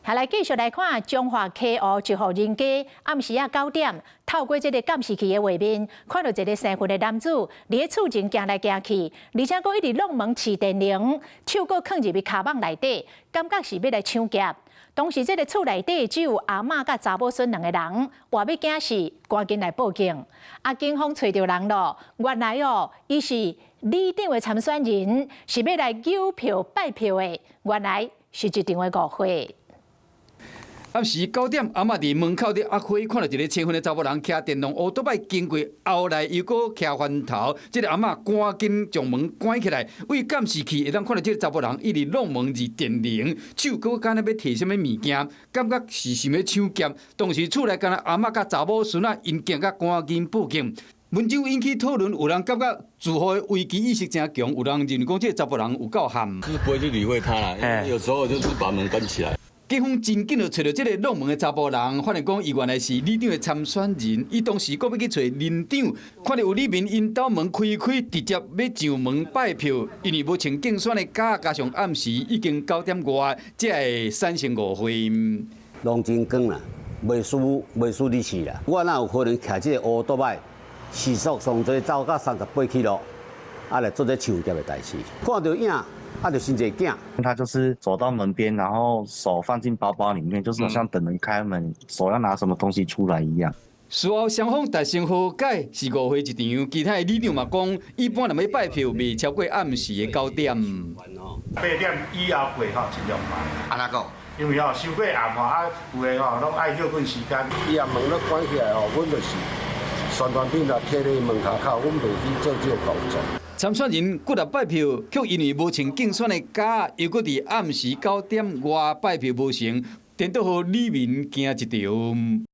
下來繼續來看彰化溪湖一戶人家暗時仔9點，透過這个監視器的畫面，看到一个生份的男子佇咧厝前行來行去，而且閣一直挵門飼電鈴，手閣囥入去跤蠓內底，感覺是欲來搶劫。當時這个厝內底只有阿嬤佮查某孫兩个人，話欲驚死，趕緊來報警。啊，警方揣著人囉，原來哦，伊是里長的參選人，是欲來糾票拜票的，原來是一場的誤會。暗時9點，阿嬤佇門口佇壓花，看到一个青昏的查某人騎電動烏多擺經過，後來又閣徛翻頭。這个阿嬤趕緊將門關起來，為監視器會當看到這个查某人一直挵門按電鈴，手閣敢若欲提啥物物件，感覺是想欲搶劫。當時厝內干焦阿嬤佮查某孫仔，𪜶驚甲趕緊報警。文章引起討論，有人感覺住戶的危機意識誠強，有人認為講這个查某人有夠悍。是不會去理會他啦，因為有時候就是把門關起來。警方真緊就揣著這个挵門的查埔人，發現講伊原來是里長的參選人，伊當時閣欲去揣里長，看著有里民𪜶兜門開開，直接欲上門拜票，因為無穿競選的甲，加上暗時已經9點外，才會產生誤會。攏真光啦，袂輸你試啦。我哪有可能騎這个烏多擺，時速上濟走到38 kilo，啊來做這搶劫的代誌，看著影。啊就真濟驚。他就是走到門邊，然後手放進包包裡面，就是好像等人開門，手要拿什麼東西出來一樣。事後雙方達成和解，是誤會一場。其他的里長嘛講，一般若欲拜票，袂超過暗時的9點。 8點以後過吼，盡量慢。按怎講？因為吼，傷過暗吼，啊有的吼攏愛歇睏時間。伊啊門攏關起來吼，阮就是宣傳品啊貼咧門跤口，阮袂去做這個動作。參選人過來拜票，卻因為無穿競選的甲，又閣佇暗時9點外拜票無成，顛倒予里民驚一場。